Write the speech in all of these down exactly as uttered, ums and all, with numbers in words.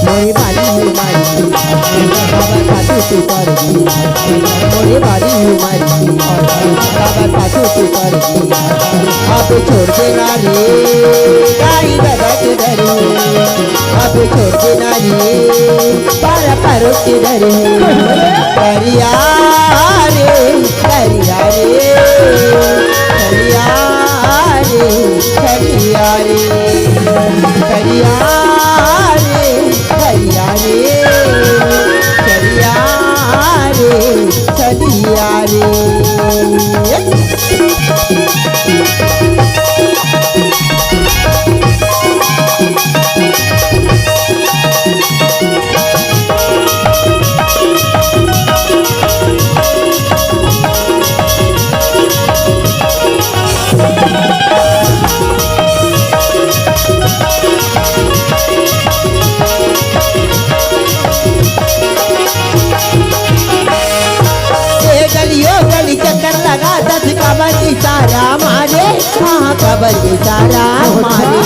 मोरे बारी उमर जी, बाबा सासू तू कर दी। मोरे बारी उमर जी, बाबा सासू तू कर दी। अब छोड़ देना रे, दाई दादा के डरे। अब छोड़ देना रे, पारा परोस के डरे। करिया रे, करिया रे, करिया रे, करिया रे, करिया रे, करिया रे, करिया रे, करिया रे। ए गलियो गली चक्कर लगा दस काबर इशारा मारे, हाँ काबर इशारा मारे।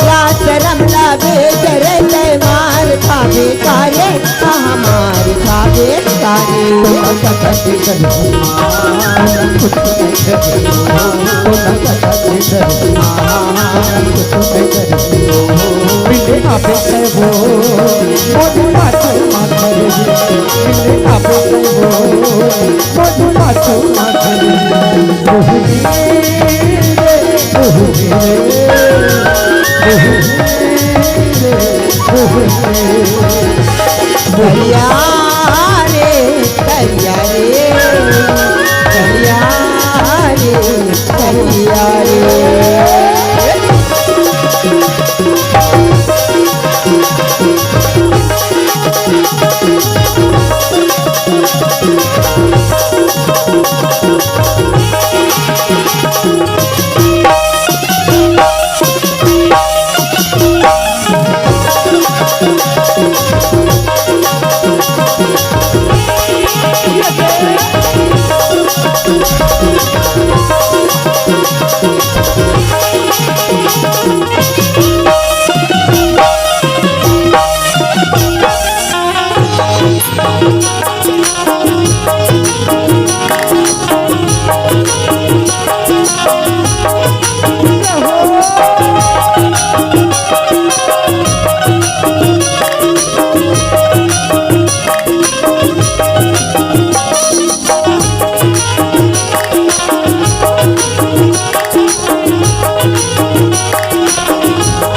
लाज शरम लागे करे तै मार खाबे कारे, हाँ मार खाबे कारे। करिया रे, करिया रे, करिया रे, करिया रे।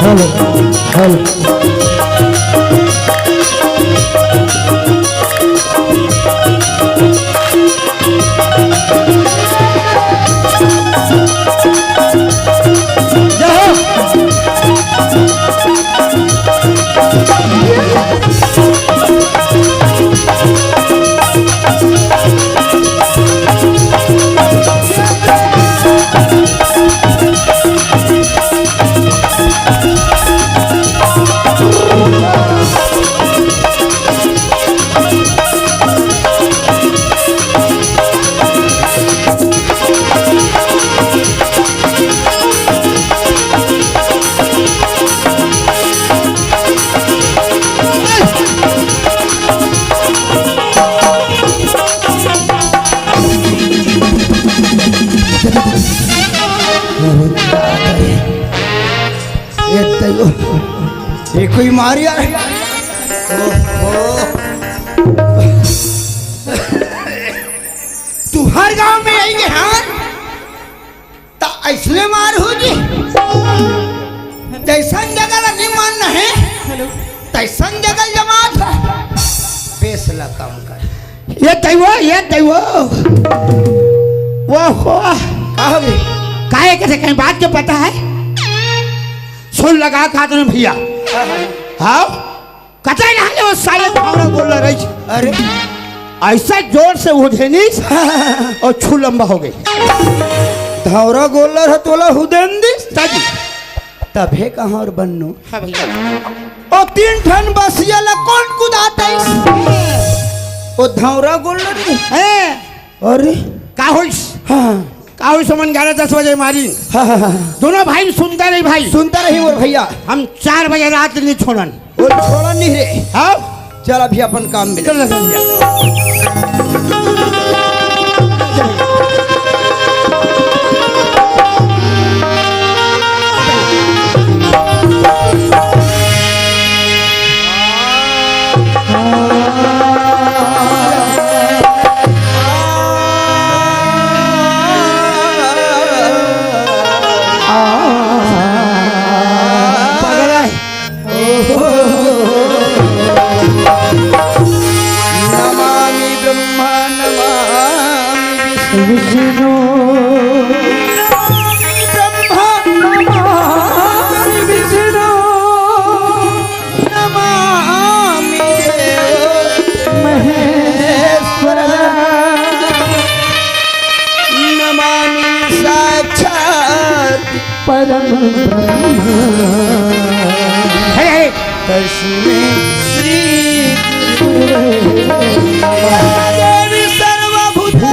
Hello, hello. ये तैयो, ये कोई मारिया है? ओहो। तुहर गांव में आएंगे, हाँ? त अइसने मार हो जी। जइसन जगह ल निमन नहीं, हेलो। तइसन जगह ल जमात है। बेस ल कम कर। ये तैवो, ये तैवो। वो हो। का हो गई? काहे के कहीं बात के पता है? सुन लगा का तुम भैया। हाँ, हाँ। हाँ? कतई ना ले वो साले भावना बोल रही। अरे। अइसा जोर से उठेनिस। छू लंबा हो गई। धौरा गोल्लर ह तोला हुदेन दिस। ताजी। तभे कहाँ और बन्नू। हाँ भैया। ओ तीन ठन बसिया ला कौन कुदात आइस? ओ धौरा गोल्लर नहीं। हैं? अरे। का होइस? हाँ। का होइस, मन ग्यारह दस बजे मारी। हाँ, हाँ, हाँ। दोनों भाई सुनता रही भाई। सुनता रही मोर भैया। हम चार बजे रात नहीं छोड़न। वो छोड़न नहीं रे। हाँ? चल अभी अपन काम में। चल, चल, चल। पागल है। नमामि ब्रह्मा नमामि विष्णु। विष्णु। नमामि ब्रह्मा नमामि विष्णु। नमामि देव महेश्वर। नमामि साक्षात् परम ब्रह्म। हे, हे। तस्मै श्री गुरुवे नमः। देवी सर्वभूतेषु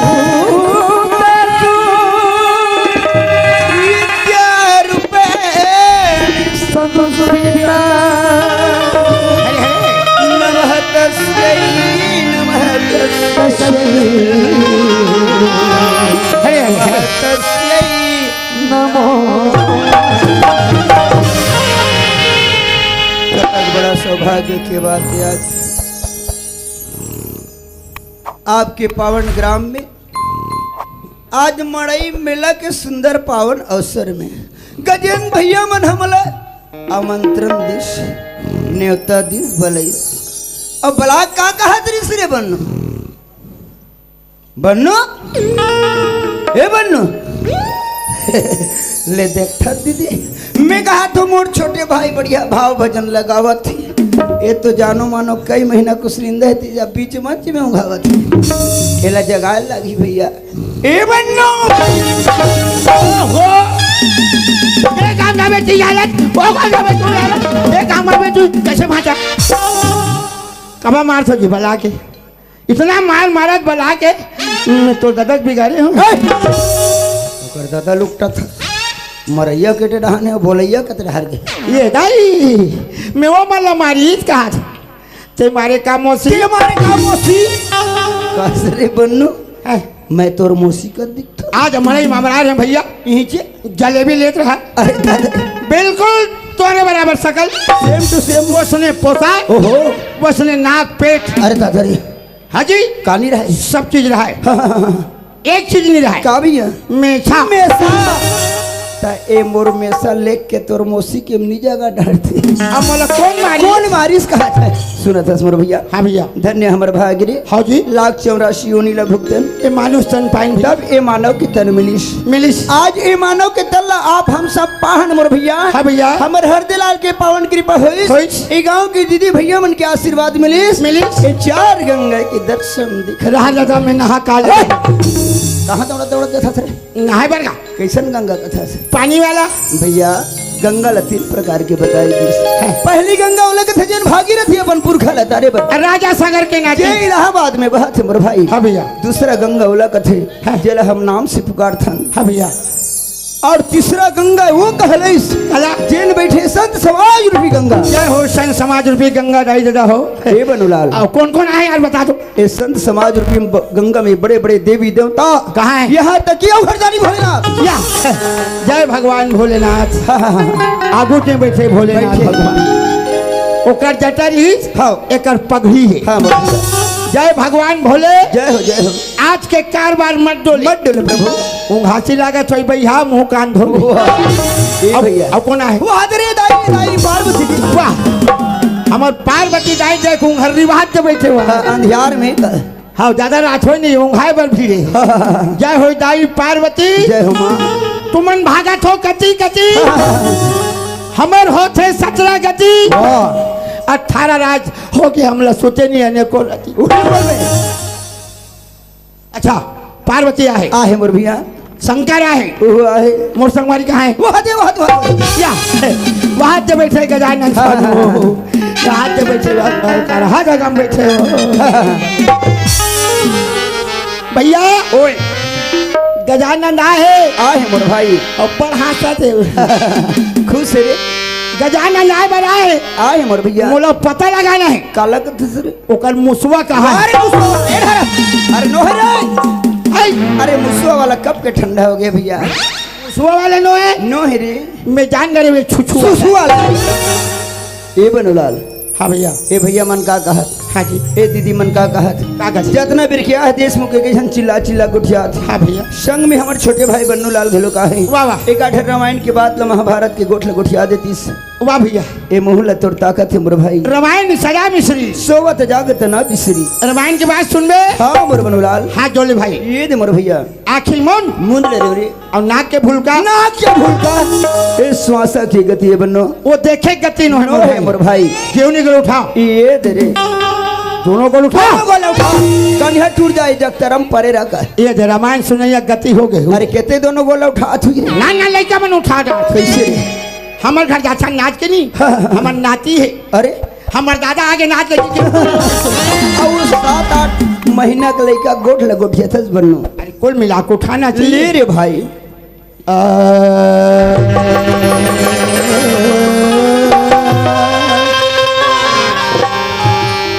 विद्यारूपेण संस्थिता। हे, हे। नमः तस्मै, नमः तस्मै। हे, हे। नमः तस्मै। नमो। कतक बड़ा सौभाग्य के बात है आज आपके पावन ग्राम में, आज मड़ई मेला के सुंदर पावन अवसर में गजेंद्र भैया मन हमला आमंत्रण दिस, न्योता दिस, बलई। अब बला का कहत रिस रे बन्नू? बन्नू, ए बन्नू। ले देखत दीदी, मैं कहत हों मोर छोटे भाई बढ़िया भाव भजन लगावत हे। ए तो जानो मानो कई महीना कुसरिंदा हे, तीजा बीच मंच में उघावत हे। एला जगाए लागी भैया। ए बन्नू। ओहो। ए काम ना बेटी यालत, ओ काम ना बेटी यालत, ए काम ना बेटी कैसे भांचा? कबा मार सो जी बला के। इतना मार मारत बला के, मैं तो ददक बिगाड़े हूँ। हे! ओकर ददा लुकटा था। मरैया के डहान हे, बोलैया के डहार के। ये दाई, मैं वो माला मारी, इस कहा था। ते मारे का मौसी? ते मारे का मौसी? कस रे बन्नू? हैं? मैं तोर मौसी कर दिखता। आज हमारे ही मामला है भैया। इही चे? जलेबी लेत रहा। अरे दादा। बिल्कुल तोरे बराबर शकल। Same to same। वसने पोशाक। ओहो। वसने नाक पेट। अरे दादा रे। हाँ जी। का नहीं रहा है? सब चीज रहा है। हाँ, हाँ, हाँ, हाँ। एक चीज नहीं रहा है। का भैया? मेसा। मेसा। त ए मोर मेसा लेख के तोर मौसी के मनी जगह डरते। अब मोला कौन मारी? कौन मारिस कहा था? सुनत हस मोर भैया। हाँ भैया। धन्य हमर भाग रे। हाँ जी। लाख चौरासी योनि ला भुगतन। ए मानुष तन पाइन भैया। तब ए मानव के तन मिलिस। मिलिस। आज ए मानव के तन ला आप हम सब पाहन मोर भैया। हाँ भैया। हमर हरदेलाल के पावन कृपा होइस। होइस। ए गांव के दीदी भैया मन के आशीर्वाद मिलिस। मिलिस। ए चार गंगा के दर्शन दिख रहा दादा, मैं नहा का ले। कहाँ दौड़ा दौड़ा जाता था? नहाए बर का? कैसन गंगा कथा से? पानी वाला। भैया, गंगा ला तीन प्रकार के बताई दिस। हाँ। पहली गंगा ओला कथे जेन भागीरथी अपन पुरखा ला तारे बर। राजा सागर के नाती। जे इलाहाबाद में बहत हे मोर भाई। हाँ भैया। दूसरा गंगा ओला कथे हाँ। जेला हम नाम से पुकारथन। हाँ भैया। और तीसरा गंगा वो कहलइस कला। जेन बैठे संत समाज रूपी गंगा। जय हो संत समाज रूपी गंगा दाई दादा हो। हे बनुलाल। और कौन कौन आए यार बता दो। ए संत समाज रूपी ब-, गंगा में बड़े-बड़े देवी देवता। कहाँ है? यहाँ तक कि अवघड़ दानी भोलेनाथ। या। जय भगवान भोलेनाथ। हाँ, हाँ, हाँ। आगू के बैठे भोलेनाथ बैठे। भगवान। ओकर जटा रही, हाँ। एकर पगड़ी है। हाँ, भगवान। जय भगवान भोले। जय हो, जय हो। आज के कारबार मत डोली। मत डोले प्रभु। उंघासी लागत होई भैया, मुंह कान धो ले। वाह। ए अब, भैया। अब कौन है? वो हाथ रे दाई, दाई पार्वती जी। वाह। हमर पार्वती दाई जय कुंघर रिवाज के बैठे हुआ। हाँ, अंधियार में क- हाँ, ज्यादा रात होय नहीं, ओंघाय बर भीड़े। जय होय दाई पार्वती। जय हो माँ। तुमन भागत हो कति कति। हमर होथे सतरा गति। वाह। अठारह राज हो के हमला सोचे नहीं अनेको रति। उठे बोल बे। अच्छा, पार्वती आहे। आहे मोर भैया। शंकर आहे। ओहो आहे। मोर संगवारी कहाँ हे? वहाँ दे, वहाँ दे, वहाँ दे। या, वहाँ दे बैठे गजानन स्वामी। वहाँ दे बैठे, वहाँ, वहाँ, वहाँ जगह में बैठे हो। भैया, ओए। गजानन आहे। आहे मोर भाई। अब्बड़ हाँसत हे। खुश रे। गजानन आए बर आहे। आहे मोर भैया। मोला पता लगाना हे। काला कथस रे? ओकर मुसवा कहाँ हे? अरे मुसवा, ए धर। अरे नोहे रे। आई। अरे मुसवा वाला कब के ठंडा हो गया भैया? मुसवा वाला नोहे? नोहे रे। मैं जान गए वे छुछू वाला। छुछू वाला। ए बनूलाल। हाँ भैया। ए भैया मन का कहत? हाँ जी। ए दीदी मन का कहत? का कहत? जतना बिरखिया हे देशमुख के जइसन चिल्ला चिल्ला गोठियात। हाँ भैया। संग में हमर छोटे भाई बन्नूलाल घलो का हे। वाह, वाह। एक आठ रामायण के बात ल महाभारत के गोठ ल गोठिया देतिस। वाह भैया। ए महू ल तोर ताकत हे मोर भाई। रामायण सदा मिश्री। सोवत जागत ना बिसरी। रामायण के बात सुनबे? हाँ मोर बन्नूलाल। हाथ जोड़ ले भाई। ए दे मोर भैया। आँखी मुंद। मुंद ले रे। अउ नाक के फुलका। नाक के फुलका। ए श्वासा के गति हे बन्नो। वो देखे गति नोहे मोर भाई। जेवनी के उठाओ। ए दे रे। दोनों गोल उठाओ। दोनों गोल उठाओ। कनिहा टूट जाए जग तरम परे रखा। ए दे रामायण सुनइया गति हो गए। अरे केते दोनों गोल उठा तू रे। ना, ना, लइका मन उठा जा। कैसे रे? हमर घर जाथन नाच के नहीं। हमर नाती हे। अरे? हमर दादा आगे नाच लगी के। अउ सात आठ महीना के लइका गोठ ल गोठियाथस बन्नो। अरे कुल मिला के उठाना चाहिए। ले रे भाई। आ,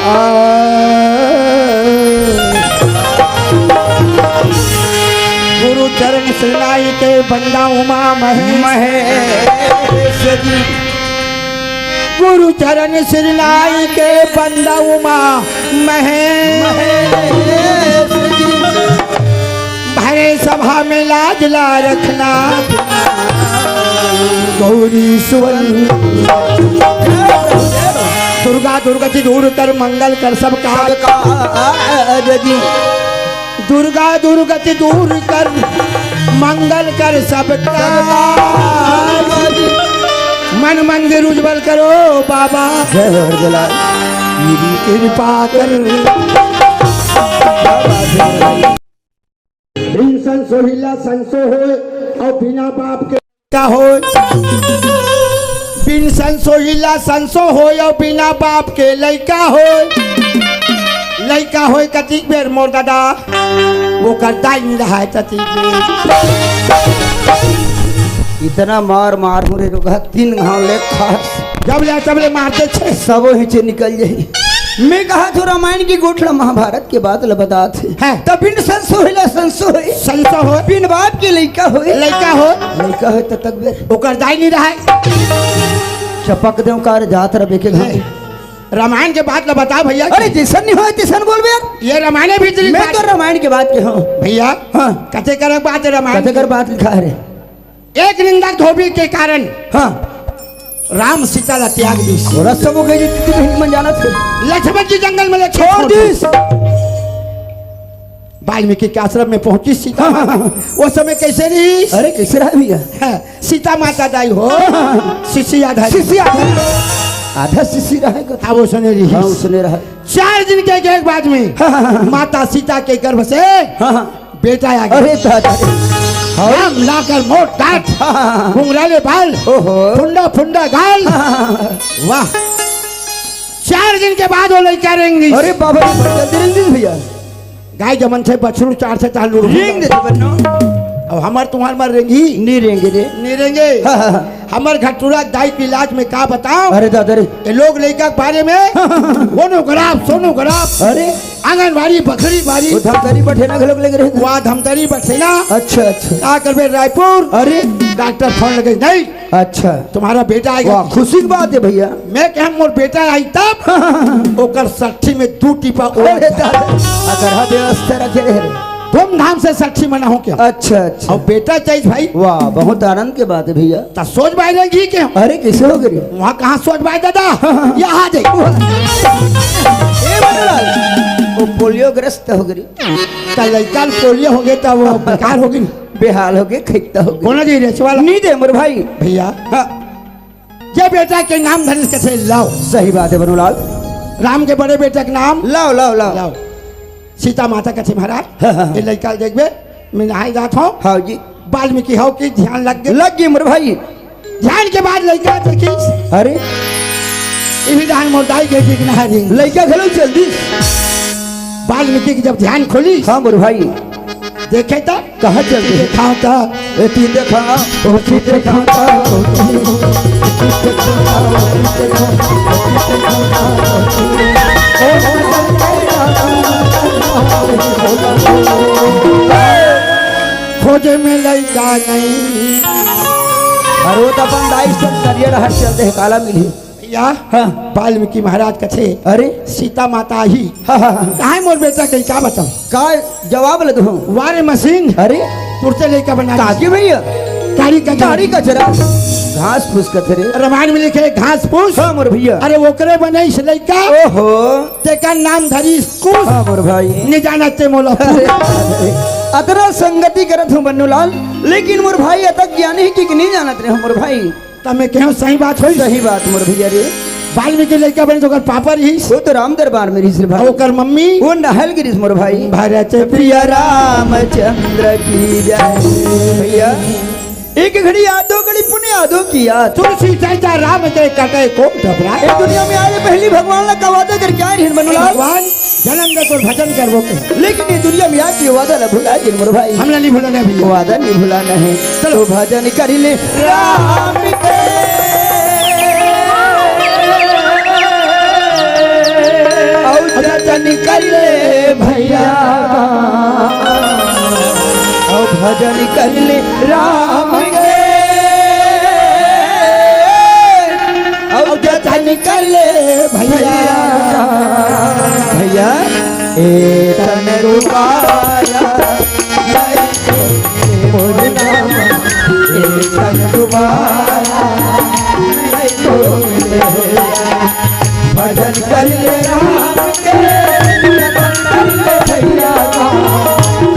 आ, गुरु चरण सिरनाई के बंदा उमा महेश। महेश जी। गुरु चरण सिरनाई के बंदा उमा महेश। महेश जी। भरे सभा में लाज ला रखना। गौरी सुवन। दुर्गा दुर्गति दूर कर मंगल कर सबका। सबका जी। दुर्गा दुर्गति दूर कर मंगल कर सबका। मन मंदिर उज्जवल करो बाबा। जय हो हरदलाल। मेरी कृपा कर। बिन संसोहिला संसो होय अउ बिना बाप के का होय। बिन संसोहिला संसो होय अउ बिना बाप के लइका होय। लइका होय कतिक बेर मोर दादा, ओकर दाई नइ रहय ततिक बेर। इतना मार मार हो रे रोगहा, तीन घाव ले खास। जब ले, तब ले मार दे छे। सबो हिचे निकल जाही। मैं कहा थो रामायण के गोठ ल महाभारत के बात ल बतात हे। हैं। त बिन संसो होइला संसो होय। संसो होय। बिन बाप के लइका होय। लइका होय। लइका होय त तक बेर। ओकर दाई नइ रहय। चपक देव कार जात रह बेके घर। हैं। रामायण के बात ल बता भैया। अरे जइसन नइ होय तइसन बोलबे यार। ये रामायण भी तेरी मैं बात। तो रामायण के बात के हूँ। भैया। हाँ। कते कर बात हे रामायण कते कर के? बात लिखा हे रे? एक निंदक धोबी के कारण हाँ। राम सीता ला त्याग दिस। रस वो गई थी, थी, थी, मन जाना थे। लक्ष्मण जी जंगल में ले छोड़ छोड़ दिस। दिस। वाल्मीकि के आश्रम में पहुंची सीता। हाँ, हाँ, हाँ। वो समय कैसे रही? अरे, कैसे रहा भैया? हाँ, सीता माता दाई हो। हाँ, हाँ, हाँ। शिष्य आधा। शिष्य आधा। आधा शिष्य रहे को। हाँ, वो सुने रही। हाँ, वो सुने रहा। चार दिन के, के बाद में हाँ, हाँ, हाँ। माता सीता के गर्भ से हाँ, हाँ। बेटा आ गया। अरे दादा रे। हाँ। राम लाकर मोट डांट, हाँ, हाँ, हाँ। घुंघराले बाल, ओहो। फुंडा फुंडा गाल। हाँ, हाँ, हाँ। वाह। चार दिन के बाद वो लइका रेंग दिस। अरे बाबा रे, बड़ी जल्दी रेंग दिस भैया। गाय जमन थे बछरू चार थे ताल लुढ़ रेंग देथे बन्नो। अब हमर तुम्हार मर रेंगी? नइ रेंगे रे। नइ रेंगे। हाँ, हाँ, हाँ। हमर घटुरा दाई के इलाज में का बताओ? अरे दादा रे। ये लोग लइका के बारे में हाँ, हाँ, हाँ। Sonograph, sonograph. अरे। आंगनबाड़ी, बखरी बारी। वो धमतरी बठेना घलोक लेके रहे। वहाँ धमतरी बठेना। अच्छा, अच्छा। का करबे रायपुर? अरे। डॉक्टर फोन लगे, नहीं। अच्छा। तुम्हारा बेटा आएगा। वाह, खुशी की बात है भैया। मैं कहा मोर बेटा आई तब ओकर सट्ठी में दू टीपा और अरे दादा, अगर हाँ व्यवस्था रखे रहे रे। धूमधाम से सट्ठी मनाहूँ क्या? अच्छा, अच्छा। अउ बेटा चाहिए भाई। वाह, बहुत आनंद के बात है भैया। त सोच बाय रही के? अरे, कैसे हो गई? वहाँ कहाँ सोच बाय दादा? यहाँ आ जाए। ए बनूलाल, वो पोलियो ग्रस्त हो गई। त लइका ल पोलियो हो गए त वो बेकार हो गई। बेहाल हो गए, खैता हो गए। कौन जी रेचवाला? नहीं दे मोर भाई। भैया। हाँ। जे बेटा के नाम धरिस कथे लाव। सही बात है बनूलाल। राम के बड़े बेटा के नाम लाव, लाव, लाव। लाव। सीता माता कथे, महाराज, हाँ, हाँ, हाँ। ये लइका ल देखबे, मैं नहाए जात हौं। हाँ जी। वाल्मीकि हव कि ध्यान लग गे। लग गे मोर भाई। ध्यान के बाद लइका देखिस। अरे। इही डहान मोर दाई गे कि नहा रही। लइका घलो चल दिस। वाल्मीकि के जब ध्यान खोलिस। हाँ मोर भाई। देखे त? कहाँ चल दे? देखा त। ए, ती देखा, ओ, ती देखा, ओ, ती देखा, ओ, ती देखा, ओ, ती देखा, ओ, ती देखा। खोजे में लइका नहीं। अरे वो तो अपन दाई से करियर हर चल दे, काला मिली। भैया, हाँ। वाल्मीकि महाराज कथे, अरे? सीता माता ही। हाँ, हाँ, हाँ। कहाँ मोर बेटा कही का बताऊं? का जवाब ल दूं? वारे मशीन। अरे? तुरते लइका बना काके भैया? गाड़ी का गाड़ी का जरा। घास फूस कथे रे। रामायण में लिखे घास फूस। हाँ, मोर भैया। अरे, ओकरे बने इस लइका। ओहो। तेकर नाम धरी कुश। हाँ, मोर भाई। नहीं जानत ते मोला। अरे, अरे, अतना संगति करत हूँ बन्नूलाल, लेकिन मोर भाई अतक ज्ञानी कि नहीं जानत रहे हूँ मोर भाई। त मैं कहूँ सही बात होई? सही बात मोर भैया रे। वाल्मीकि लइका बने तो ओकर पापा रहिस। वो तो राम दरबार में रहिस रे भाई। ओकर मम्मी? वो नहल गिरिस मोर भाई। भरत प्रिय रामचंद्र की जय। भैया, एक घड़ी याद, दो घड़ी पुण्य याद, दो की याद। तुलसी चर्चा राम के कटे कोम टपरा। ए दुनिया में आए पहली भगवान ला का वादा करके आए रहिन बन्नूलाल। भगवान जन्म दे तोर भजन करबो के। लेकिन ये दुनिया में आके वादा ला भुला गे मोर भाई। हमला नहीं भुलाना भैया। वादा नहीं भुलाना है। चलो। तो भजन कर ले राम के। और जतन कर ले भैया। और भजन कर ले राम के। और जतन कर ले भैया। भैया, ए तन रुबारा, ए तन रुबारा, भजन कर ले राम के, जतन कर ले भैया का,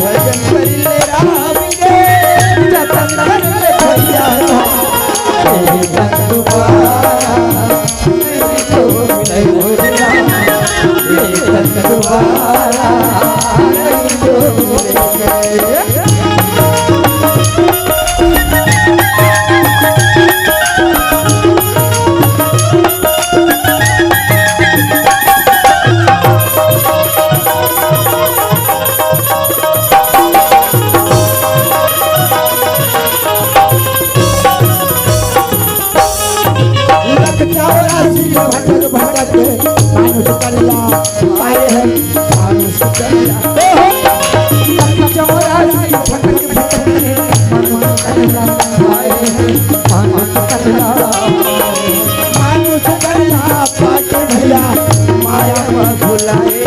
भजन कर ले राम के, जतन कर ले भैया का, ए तन रुबारा। लख चौरासी भटक भटक मानुष कल्ला पाए हैं, मानुष कल्ला। लख चौरासी भटक भटक मानुष कल्ला पाए हैं, मानुष कल्ला। मानुष कल्ला पाके भैया माया में भुलाए।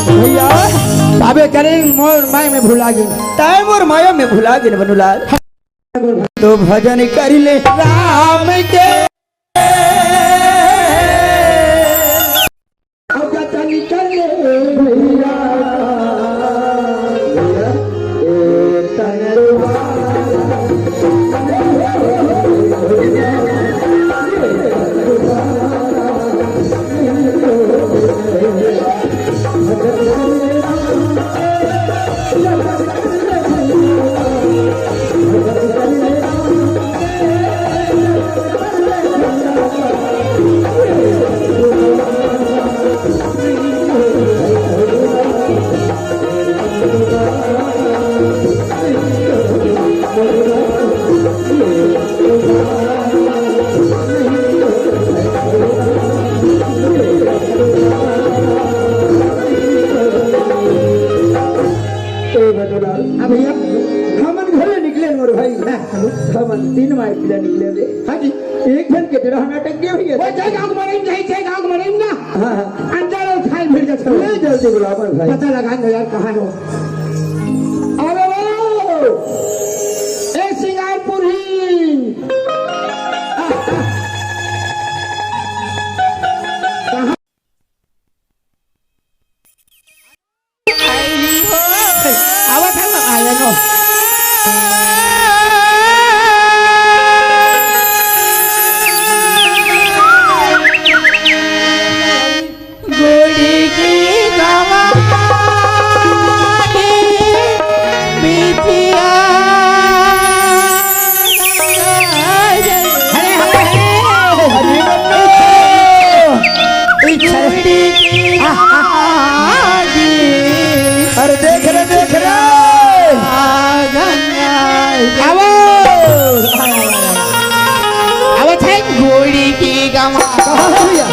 भैया, ताबे करें मोर माया में भुला गे। ताय मोर माया में भुला गे बनुलाल। तो भजन कर ले राम के। अब जतन कर ले भैया, भैया, ए तन ए बदलाल। हाँ भैया। हमन घर ले निकले मोर भाई। हाँ, हमन तीन माई पिला निकले रे। हाँ जी। एक झन के डरा नाटक के भैया। वो जय गाँव मरेंगे, जय गाँव मरेंगे। हाँ, हाँ। अंदर और खाए भिड़ जाते हो। ले जल्दी बुला मोर भाई। पता लगा दो यार, कहाँ हो? अरे वो, ए सिंगारपुर ही। कहाँ? आवत है ना, आया नो। कहाँ है भैया?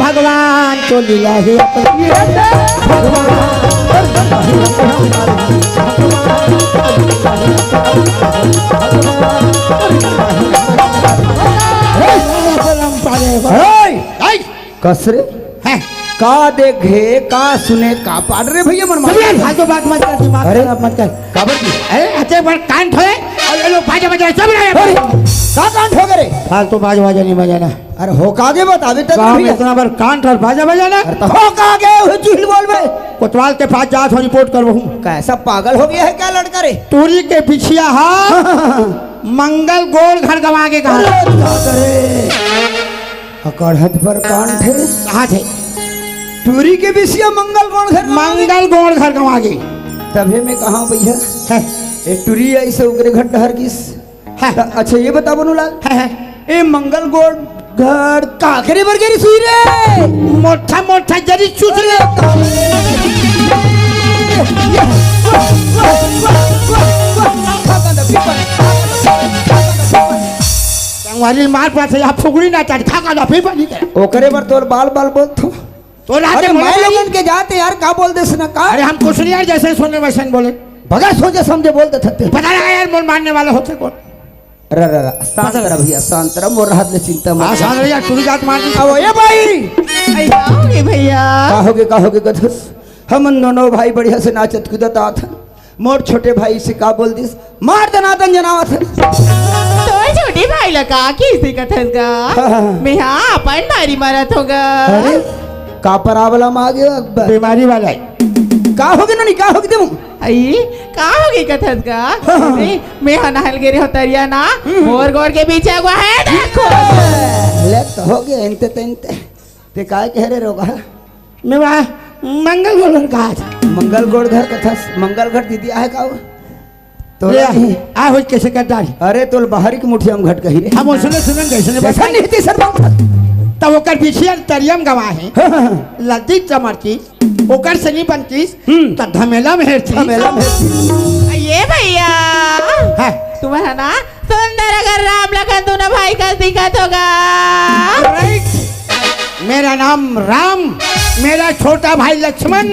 भगवान तो लीला है अपनी। हे! कस रे? हैं? का देखे, का सुने, का पाड़ रे भैया मन मार। चुप यार, फालतू बात मत कर, दिमाग अरे? खराब मत कर। काबर की? अरे, अते बड़ कांड होए, अउ ये लोग बाजा बजा, सब रहे। अरे, का कांड हो गे रे? फालतू बाजा बाजा नहीं बजाना। अरे, हो का गे बताबे त गाँव में भैया। इतना बड़ कांड अउ बाजा बजाना। अरे, तो हो का गे, वो चुहिल बोल बे। कोतवाल के पास जा, थोड़ी रिपोर्ट करवाहूँ। कैसा पागल हो गया है क्या लड़का रे? टूरी के बिछिया हा, हाँ, हाँ, हाँ। मंगल गोड़ घर गवा के कहा। अरे, का करे? अकड़हत पर कांड हे। कहाँ थे? टूरी के बिछिया मंगल गोड़ घर गवा गे। मंगल गोड़ घर गवा गे। तभे मैं कहा भैया, हैं? ए टूरी अइसे ओकरे घर डहर गिस। हैं? त अच्छा ये बता बनुलाल, हैं, हैं। ए मंगल गोड़ घर का करे बर गे रिहिस रे? मोटा मोटा जरी चूस रे। संगवारी मार पास या फुगड़ी ना चढ़ खा का फिर बनी के। ओकरे बर तोर बाल बाल बोलथो। तो रात अरे में मैं बोला लोगन के जाते यार, का बोल देस ना का? अरे हम कुछ नहीं यार, जैसे सुने वैसे बोले। बगैर सोचे समझे बोल देथे। पता लगा यार, मोर मानने वाला होथे कौन? र, र, र, शांत रह भैया, शांत रह, मोर रहत ले चिंता मत हाँ, कर। शांत रह यार, तू भी जात मार दी। अब ए भाई, अरे का हो गे भैया? का हो गे, का हो गे कथस? हमन दोनों भाई बढ़िया से नाचत कूदत आत हन। मोर छोटे भाई से का बोल दिस, मार दनादन जनावत हन। तोर छोटे भाई ला का किस दिखत हस गा? हाँ, हाँ, हाँ। मैं हा अपन मारी मरत हों गा। अरे, का problem आ गयो अकबर? बीमारी वाला है। का हो गे नोनी, का हो गे देमू? अई, का हो गे कथस गा? हाँ, हाँ। अरे, मैं हा नहल गे रेहों तरिया ना, हम्म। मोर गोड़ के बीच अगवा है, देखो। ले तो हो गे, इनते ते इनते। ते काय कहे रे रोगहा? मैं वहाँ मंगल गोड़ घर का आज। मंगल गोड़ घर कथस, मंगल घर दीदी आहे का वो? तो ले, आ, आ, हो कैसे कर डाल? अरे, तोल बाहरी के मुठिया में घट कही रे। हम सुने, सुने, कैसे ने जैसा बताई? नहीं थी सर बाबू। तब ओकर पीछे तरियम गवा है। हाँ, हाँ, हाँ। लद्दी चमर की ओकर से नहीं बनतीस, हम्म। त धमेला में हेरतीस। धमेला में हेरतीस। ये भैया, हाँ। तुम्हारा ना सुंदर अगर राम लखन दोनों भाई का दिखत होगा। Right। मेरा नाम राम, मेरा छोटा भाई लक्ष्मण,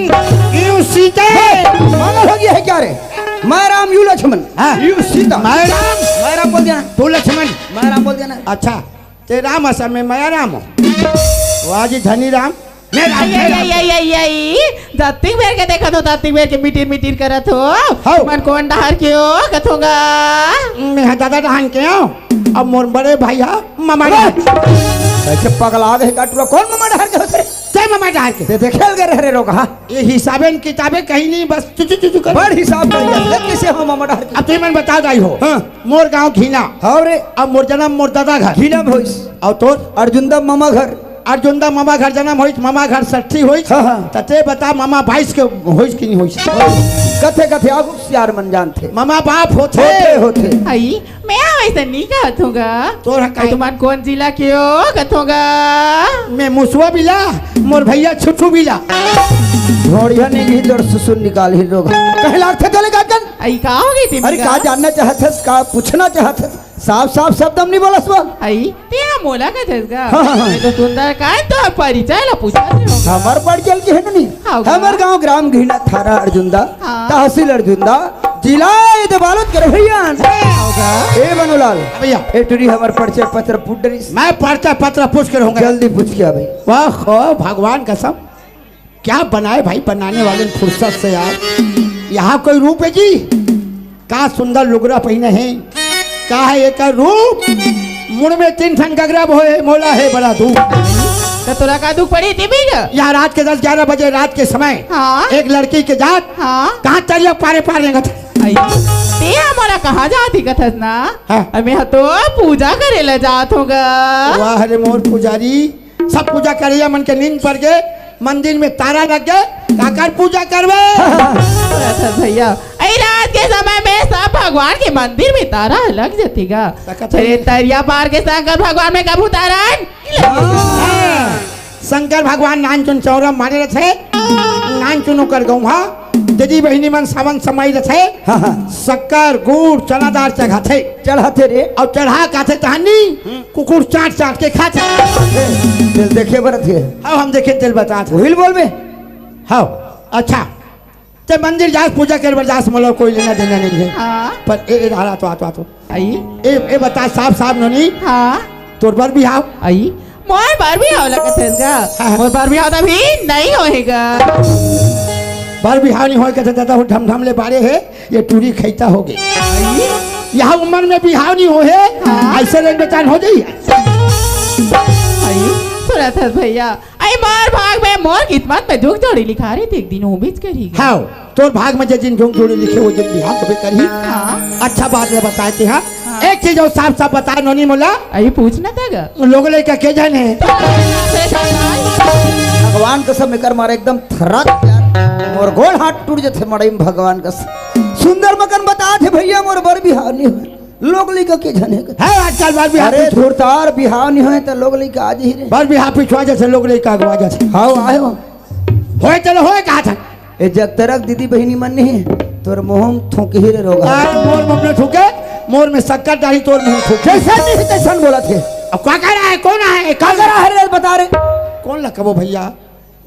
यू सीता। हे, पागल हो गया है क्या रे? मैं राम, यू लक्ष्मण, हाँ। यू सीता। मैं राम। मैं राम बोल दिया ना। तू लक्ष्मण। मैं राम बोल दिया ना। अच्छा, ते राम असल में मैं राम हूँ। वाह जी धनी राम। मेरा, आई, मेरा। आई, आई, आई, आई, आई। दत्तिक बेर के देखत हो, दत्तिक बेर के मिटिर मिटिर करत हो। हौ। मन कोन डहर के हो, कथों गा? मैं हा दादा डहान के हूँ। अब मोर बड़े भाई हा ममा डहर। अच्छा पगला गे का टुरा, कोन ममा डहर के होथे? जय ममा डहर के। ते देखे लगे रह रे रोगहा। ये हिसाबे न किताबे कहीं नहीं, बस चुचु चुचु कर। बड़ हिसाब कर लिया, ले किसे हो ममा डहर के? अब तुम मन बता दाई हो। हाँ। मोर गांव घीना। हाँ रे। अब मोर जन्म मोर दादा घर। घीना में होइस। और तोर? अर्जुंदा ममा घर। अर्जुंदा ममा घर जन्म होइस, ममा घर सट्ठी होइस। हाँ, हाँ। त ते बता ममा बाईस के होइस कि नहीं होइस? कथे कथे आगू सियार मन जानथे। ममा बाप होथे। होथे, होथे। आई, मैं वैसे नहीं कहत हूँ गा। तोर हक आई। तुमन कौन जिला के हो कथों गा? मैं मुसवा बिला, मोर भैया छुटू बिला। ढोड़िया नहीं ही तोर सुसुन निकाल ही लोग। कहे लागथे तोले गाजन। आई का हो गई थी अरे का जानना चाहत हस, का पूछना चाहत हस? साफ साफ शब्द हम नहीं बोलस बा। आई, ते हा मोला कथस गा? हाँ, हाँ, हाँ। मैं तो सुंदर का है, तो परिचय ला पूछा थे लोग। हमर परिचय के है नहीं। हाँ, हमर गा। गांव ग्राम घीना, थाना अर्जुंदा, हाँ। तहसील अर्जुंदा, जिला ये दे बालोद कर भैया। हाँ, गा। ए बनूलाल, भैया। ए टुरी हमर परिचय पत्र पुडरिस। मैं परिचय पत्र पूछ के रहूंगा। जल्दी पूछ के आ भाई। वाह, हो भगवान कसम। क्या बनाए भाई बनाने वाले ने फुर्सत से यार। यहाँ कोई रूप है जी? का सुंदर लुगरा पहिने हे, का हे एकर रूप। मुड़ में तीन ठन गगरा बोहे, मोला हे बड़ा दुख। त तोला का दुख पड़ी, देवी गा? या रात के दस ग्यारह बजे रात के समय हाँ। एक लड़की के जात हाँ। कहाँ तरिया पारे पार रेंगत हे। आई, ते हा मोला कहाँ जात ही कथस ना? हाँ। अमे हा तो पूजा करे ला जात हों गा। वाह रे मोर पुजारी, सब पूजा करइया मन के नींद पड़ गे, मंदिर में तारा लग गे, काकर पूजा करबे? अच्छा भैया, अई रात के समय में सब भगवान के मंदिर में तारा लग जथे गा। त कथन अरे तरिया पार के शंकर भगवान में कभू तारा नइ लगे। हाँ। शंकर भगवान नानचुन चौरा मारे रथे, नानचुन ओकर गौहा, दीदी बहिनी मन सावन समय रथे, हाँ, हाँ। शक्कर, गुड़, चना दार चघाथे। चढ़ाथे रे। अउ चढ़ा काथे तहनी, हम्म। कुकुर चाट चाट के खाथे। तेल देखे बर थे। हव, हम देखे तेल बतात। वही बोलबे। हव, अच्छा। ते मंदिर जास, पूजा करे बर जास, मोला कोई लेना देना नइ हे। हाँ। पर ए, ए, आ, आ, तो, आ, तो, आ, तो। आई। ए, ए बता साफ साफ नोनी। हाँ। तोर बर बिहाव। आई। मोर बर बिहाव लगत हे गा। हाँ। मोर बर बिहाव त अभी नइ होहे गा। बर बिहाव नइ होहे कथे दादा, वो ढमढम ले बारे हे, ये टूरी खैता होगे। आई। यहाँ उमर में बिहाव नइ होहे, हाँ। अइसे रेंग बेचान हो जाई। आई, सुनत हस भैया, अई मोर भाग में, मोर किस्मत में जोग जोड़ी लिखा रहिथे, एक दिन वो बीच करी। हव, तोर भाग में जे दिन जोग जोड़ी लिखे, वो दिन बिहाव होबे करही। हाँ। अच्छा बात ले बताए ते, हाँ। हाँ। एक चीज अउ साफ साफ बता नोनी मोला। अई पूछ ना त गा। लोग लइका के झन हे? भगवान कसम एकर मारे एकदम थरक यार। मोर गोड़ हाथ टूट जथे मड़ई में भगवान कसम। सुंदर मकन बतात हे भैया, मोर बर बिहाव नइ होहे। लोग लइका के झन हे। हे, आजकल बर बिहाव अरे, नइ होहे। धुरतार बिहाव नइ होहे त लोग लइका आ जाही रे। बर बिहाव पिछवा जथे, लोग लइका अगवा जथे। हव, आय हो। होय चलो, होय कहा था। ए जगतरक दीदी बहिनी मन नइ हे, तोर मुंह में थूकही रे रोगहा। आ, मोर मुंह में थूके, मोर में शक्कर डाली, तोर मुंह में थूके। जइसन नइ हे, तइसन बोलत हे। अब का करा हे, कोन हे, का करा हे रे, बता रे। कोन ला कबो भैया?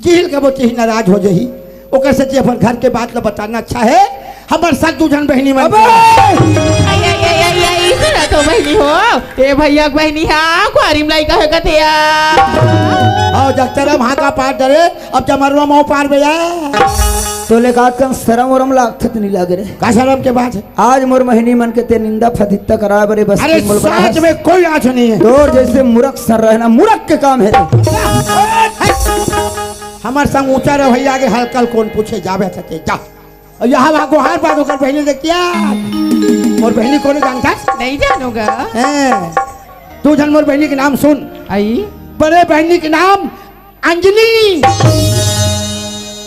जिही ल कबो तिही नाराज हो जाही। ओकर सेती अपन घर के बात ल बताना अच्छा हे। हमर साथ दू झन बहिनी मन अबे! आई, आई, आई, आई, आई, सुना तो बहिनी हो। ए भैया के बहिनी हा, कुआरी म लइका हे कथे या। हव, जगतरा म हांका पार डरे, अब जमरवा म पार बे या। तोला का कन सरम वरम लागथे त नइ लागे रे। का सरम के बात हे? आज मोर बहिनी मन के ते निंदा फदित्ता कराय बर बस अरे, साथ में कोई आज नइ हे। तोर जइसे मूरख सर रहे ना, मूरख के काम हे रे। हमर संग ऊंचा रह भैया, आगे हल्का ल कोन पूछे, जाबे सके, जा। अउ यहाँ वहाँ गोहार बाद ओकर बहिनी देखतिया। मोर बहिनी कोन जानथस? नइ जानों गा। हैं, दू झन मोर बहिनी के नाम सुन। आई। बड़े बहिनी के नाम अंजनी।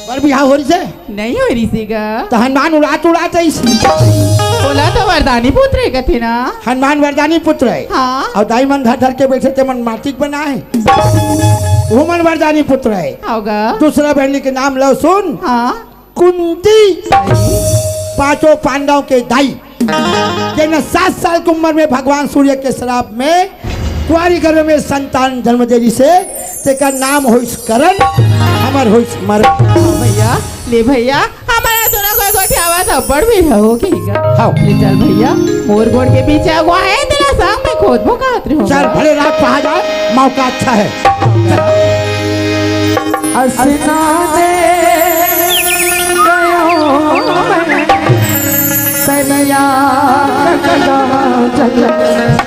बर बिहाव हो रहिसे? नइ हो रहिसे गा। त हनुमान उड़ात उड़ात आइस। ओला तो वरदानी पुत्र हे कथे ना। हनुमान वरदानी पुत्र हे। हाँ। अउ दाई मन धर धर के बइठे ते मन माटी के बनाए। वो मन वरदानी पुत्र हे। हव गा। दूसरा बहिनी के नाम लव सुन। हाँ। कुंती। पांचों पांडव के दाई। जेन सात साल के उमर में भगवान सूर्य के श्राप में कुंवारी गर्भ में संतान जन्म दे रहिसे, तेकर नाम होइस करण, हमर होइस मरण। भैया, ले भैया, हमर तोला कोई गोठियावत अब्बड़ बेरा हो गे गा। हव। ले चल भैया, मोर गोड़ के पीछे अगुवा हे, तेला संग में खोदबो कहत रहे हों। चल, भले रात पहा जाए, मौका अच्छा हे। असनाने गयो मैं सैया।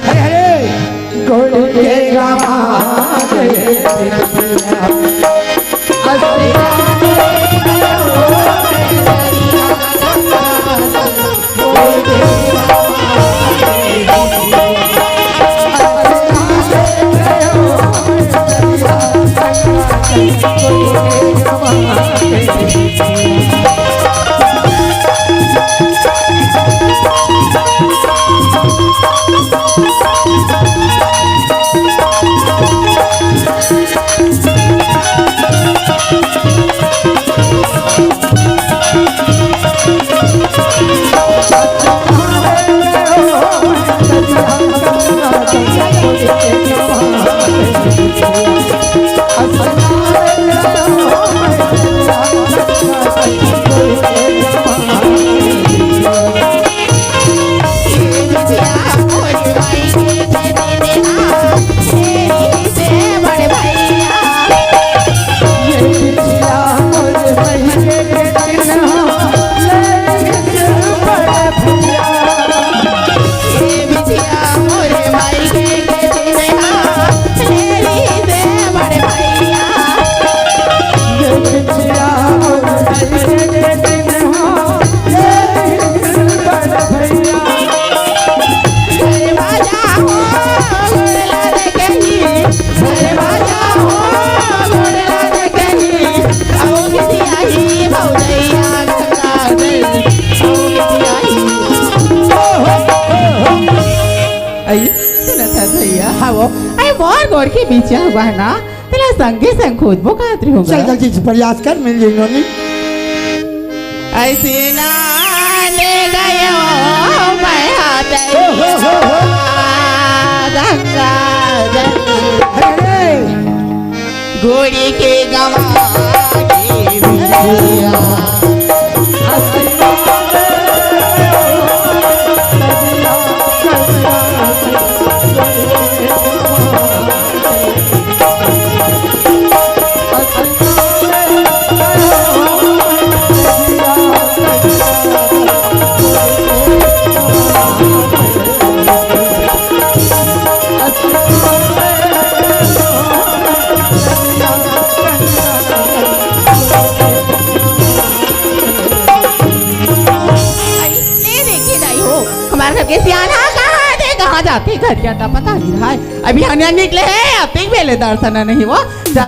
हरे हरे। गोड़ के गवा दे। हाँ वो, अरे मोर गोड़ के बीच हुआ है ना, तेला संगे संग खोजबो कात रही होगा। चल जल्दी से प्रयास कर, मिल जाई नोनी। ऐसी नाने गयो मैं हाथ गंगा जल। अरे गोरी के गवा के बिटिया। अरे, ले देखी दाई हो, हमारे घर के सियाना कहाँ थे, कहाँ जाते, घर के अंदर पता नहीं रहा है। अभी हनिया निकले है, अब तक मेले दर्शन नहीं हुआ। जा,